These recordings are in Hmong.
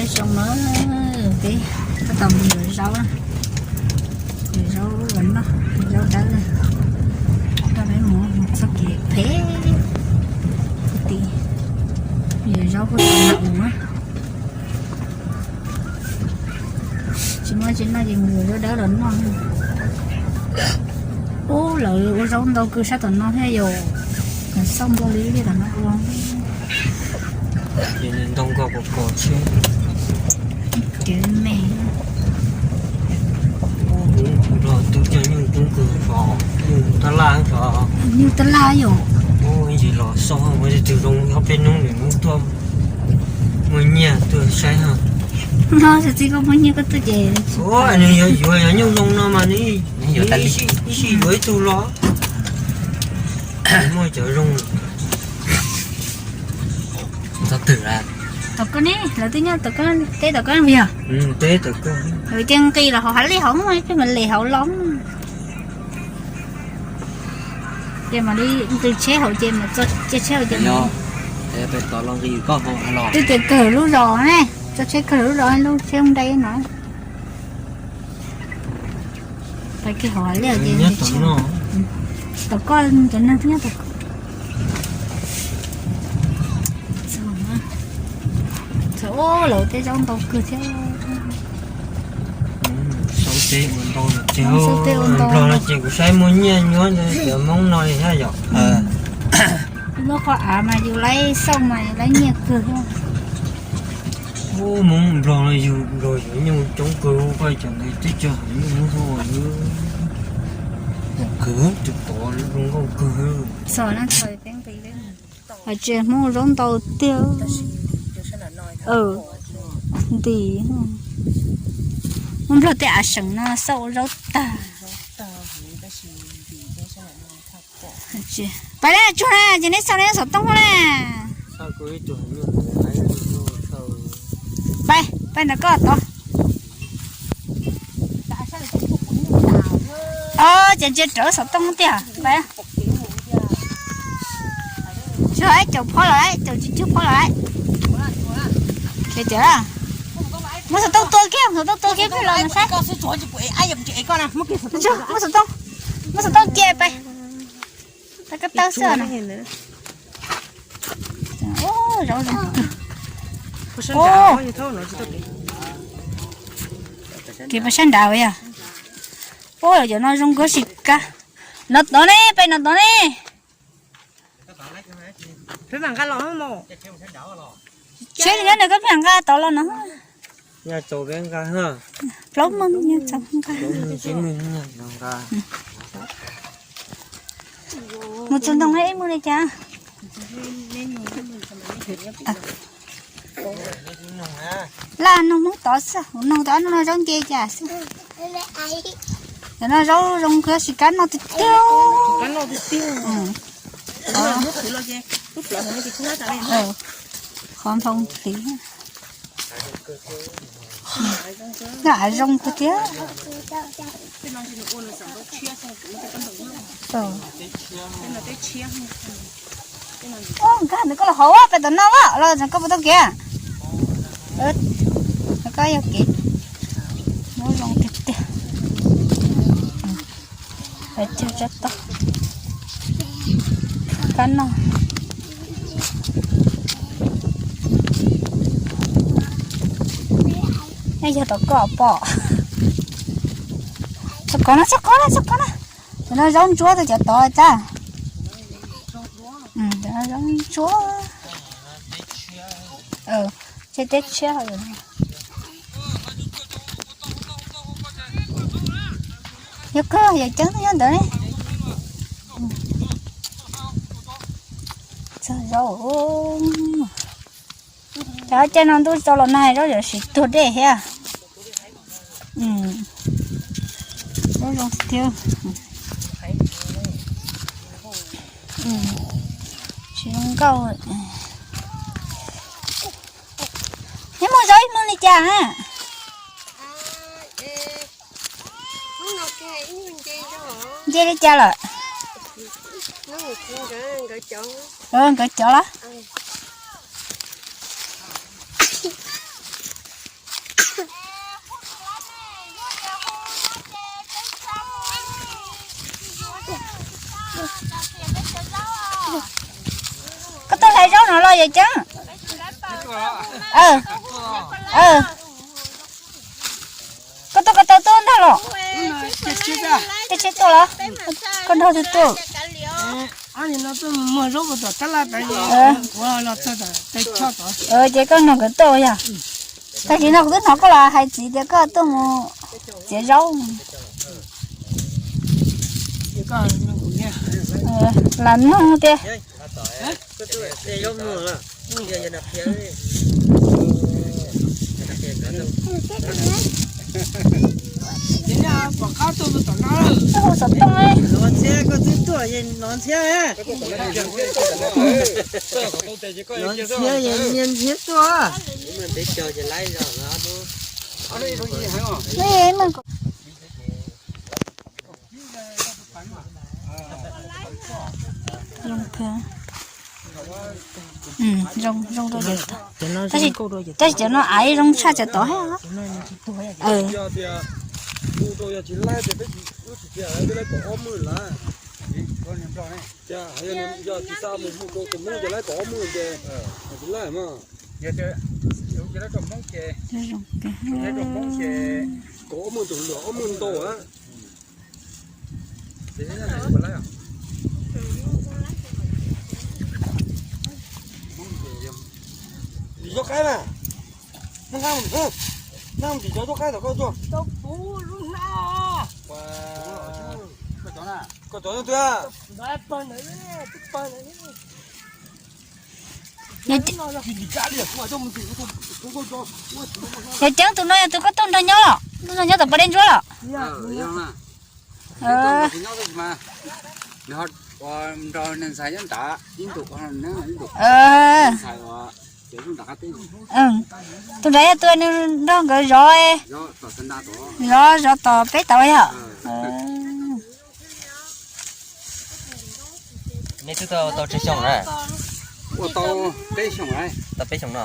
Zoo na, peb tab tom mus yuav zaub na, yuav zaub los noj, zaub dawb na, rau peb mus txoj kev phem tim, yuav zaub kuj tau na ua, tsis muaj tsis noj ces mus yuav zaub dawb los noj. Ub, lawv ua zaub ntau kawg sab tom no thiab yom, xauj npau li li tom no ua. Ces ntoo nkoj kos kos thiab. Kev me. Ub, Nplog tub coj nyuj coob kawg os, nyuj tab laj os. Nyuj tab laj yom. Ub, ib ntsis los xauj ua tsis zoo ob peb hnub nws hnub tuaj muaj nyiaj tuaj saib ha. No txawm txiv koj muaj nyiaj koj tuaj ces. Ua nws yuav yuav nyuj zoo no mas nws yuav tas li, ib sij yuav ib tug los. Muaj cov zoo. Txog twg lawm? Tom koj ne, lawv twb nyob tom koj, teb tom koj yog? Teb tom koj. Ces nqis los hauv hav liaj hauv, peb mam li hauv los. Ces mam li nqis tsheb hauv ces mam txo cia tsheb hauv ces. Twb tias kawg lub zos ne, txo tsheb kawg lub zos, lub tsheb nrei no. Pais kiag hauv hav liaj ces tom koj cov neeg twb nyob tom koj. Txog, lawv tej zaub ntau kawg thiab. Saub teb ua ntau, Nplog no ces kuv saib muaj nyiaj nyuab cov Hmoob no li thiab yom. Muab qhov av mas yus laib xauj mas yus laib nyiaj kawg thiab. Ub, Hmoob Nplog no yug Nplog yuav nyuj coob kawg, koj cov ntawd twb tsis hais nyuj Hmoob Hmoob ua. Kawg tus tod zoo nkauj kawg. Hais tias Hmoob zaub ntau tiag. Nti, Hmoob Nplog tej av seem no xauj ua zaub tag. Pais na, tsuag na, ces neb xauj neb xov tooj na. Pais, pais ntawm koj tod. Ces ntsia rawv xov tooj tiag. Pais. Tsuag, caum phob los lawm, caum tsib caug phob los lawm. Ces tias, muab xov tooj tua kiag, xov tooj tua kiag peb los mus saib. Muab xov tooj, muab xov tooj cia pais. Tau koj tau xwb na. Kev pais sab nrad yog. Ua cov no zoo nkauj xim kab. No tod ne, peb no tod ne. Tsheb nyob nws koj pheej nqa tod los no. Plaub moos nyob txog nqa. Mus txog ntoo ib mus li cas? Laj noog Hmoob tod xwb, noog tod no zaub nce cas xwb. Cov no zaub zoo kawg, xim kab no tiag tiag. Qhov nphoo pliv. Noj av zoo kawg thiab. Nkag ntawm koj los hauv, peb tom no los los koj puas tau kev? Koj yog kev. Muab zoo tiag tiag. Cog tsab toj. Kab noj. Nej yog tom koj pom. Txog kov na, txog kov na, txog kov na. Cov no zaub ntsuab, tau cov tod tsa. Cov no zaub ntsuab. Tsheb teb tshiab. Yog kawg, yog ceeb nyob ntawd ne. Txog zaub. Cov caij no ntuj tso los nag zaub yuav siv tuag dej thiab. Zaub zoo tiag. Tsis zoo nkauj. Neb muag zaub ib hmos li cas? Nce li cas lawm? Nkawd cov los? Ceeb, koj tuaj ko taw tuaj ntag los? Caij tsheb tuaj los? Koj nrog twg tuaj? Ces koj nrog nkawd tuaj yog? Tag kis no kuv twb hnov koj los hais txiv tias koj tuaj mus txiav zaub. Lam noog tiag. Hu xov tooj. Nrhiav tuaj. Zoo, zoo rau cov, tab sis cov no av zoo tshaj cov tod thiab. Tim cov qaib na, nab tim cov qaib tom koj tuaj. Koj cov twg? Yog Ceeb tus no yog tus koj tuaj nrog nyob los? Tuaj nrog nyob tom pas dej ntsuab los? Nrog ntxhais nyob nrad ib ntus. Tus nrad yog tus nws nrog nkawd zov, zov, zov tom peb tauv yog? Nej twb tau tsawg xyoo na? Ua tau peb xyoo, tau peb xyoo no.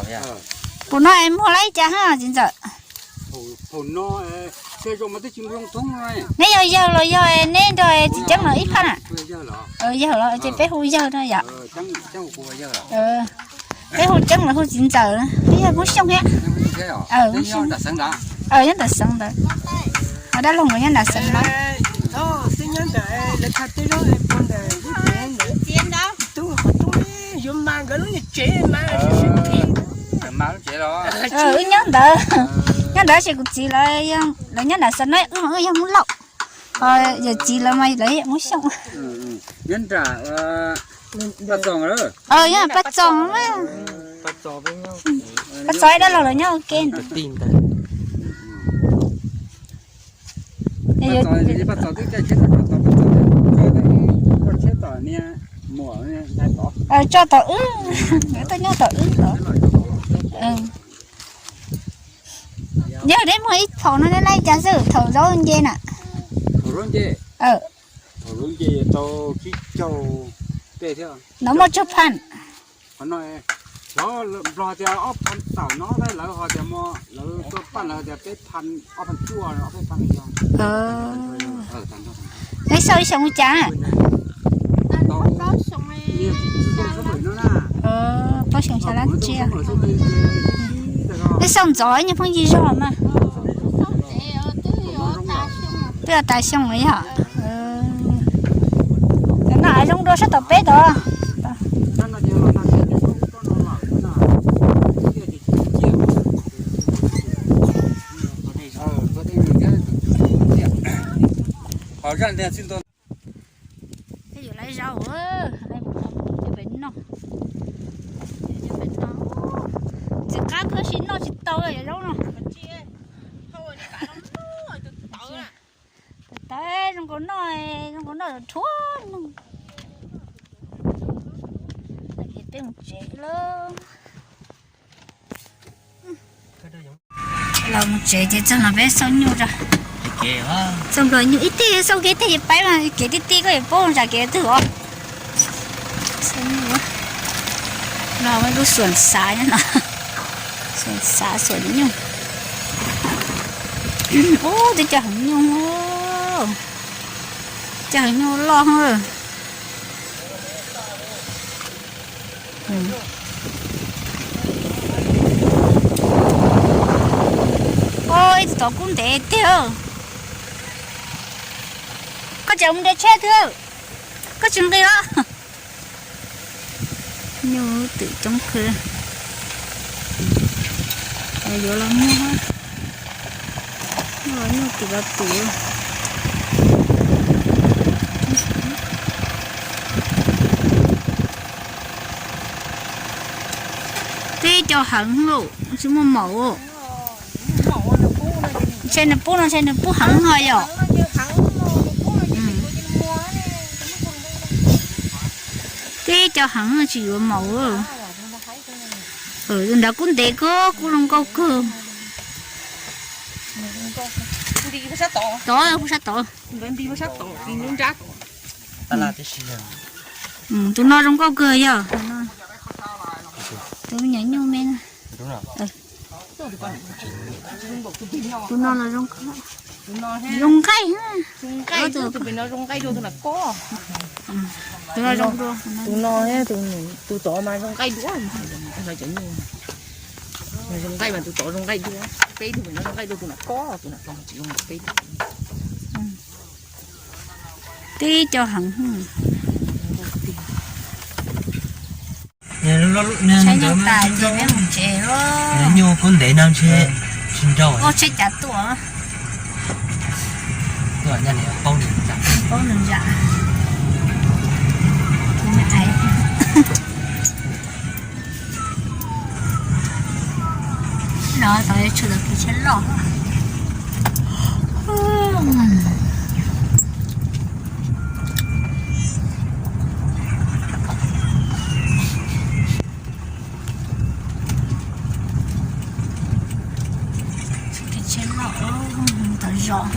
Puas no es muag laib cas txiv ntxawm? Neb yog yawg los yog neb nrog txiv Ceeb los ib phab na? Yawg los ces peb hu yawg no yom. Peb hu Ceeb los hu txiv ntxawm, peb yog Hmoob Xyooj thiab. Nyob nram xeev ntawd, ho dab laug nkawd nyob nram xeev lawm. Wb nyob ntawd, nyob ntawd ces kuv txiv lawv, lawv nyob nram xeev na, wb mas wb yog Hmoob Lauj, ho yawm txiv lawv mas lawv yog Hmoob Xyooj. Nyob nram Paj Txos, nyob Paj Txos. Paj Txos dab laug lawv nyob ua ke ntawd. Paj Txos twb caij tsheb tau, Paj Txos tso tau ib tsheb tom niag muam ntxhais tod. Tso tom wb, nkawd tuaj nyob tom wb tod. Yog neb muag ib phaum no neb laij cas xwb thaum zaub nce na? Thaum zaub nce, thaum zaub nce tau tsib caug tej thiab. No muaj tsawg phaj? Qhov no xyov, Nplog tias ob phav tawm no tab lawv ho tias, lawv tuaj paj lawv tias peb phav, ob phav cuaj, ob peb phav yog. Neb xauj ib xyoos ua cas? Plaub xyoos xya lab tsiab. Neb xauj ntxov ib nyuag phooj ywg zog mas. Twb tas xyoo lawm yog. Cov no av zoo dua sab tom peb tod. Peb yuav laiv zaub, peb noj, peb noj. Txiv qab koj sim noj tsis tau yom zaub no. Tawv, zoo nkaus noj, zoo nkaus noj rhuav noj. Peb mus tsev lawm. Los mus tsev ces txog no peb xauj nyuj tso. Xauj nplog nyuj ib teg, xauj kev teg ces peb mas kev tij tij koj yuav paub zam kev twg os. Xauj nyuj, no lub xuam xav nyob no, xuam xav xuam nyuj. Ub, twb cog heev nyuj, cog heev nyuj loj. Tod kub ntev tiag. Koj tseem mus nres tsheb twg? Koj tsis nqis os. Nyuj twm coob kawg. Yuav los muag, nyuj twm los twm. Tib co heev lauj, tsis muaj maum. Ntshe nws pub no, ntshe nws pub heev ho yom. Tib co heev tsis yuav maum. Tus nrad kub ntev kawg, kub zoo nkauj kawg. Tod, kub sab tod. Tus no zoo nkauj kawg yog tus me nyuam nyuj me. Tus no los zoo, zoo nqaij. Tus no zoo dua, tus no zoo nqaij dua. Zoo nqaij mas tus tod zoo nqaij dua. Peb tug pem no zoo nqaij dua, tus no ko, tus no tsis zoo peb tug. Tib co heev. Saib nyuj tas ces peb mus tsev. Nyuj kub ntev no ntshe tsis nrau. Ua tsheb cav tuaj. Paub nws zam. No tod tsheb loj. Tsheb loj, tod zos.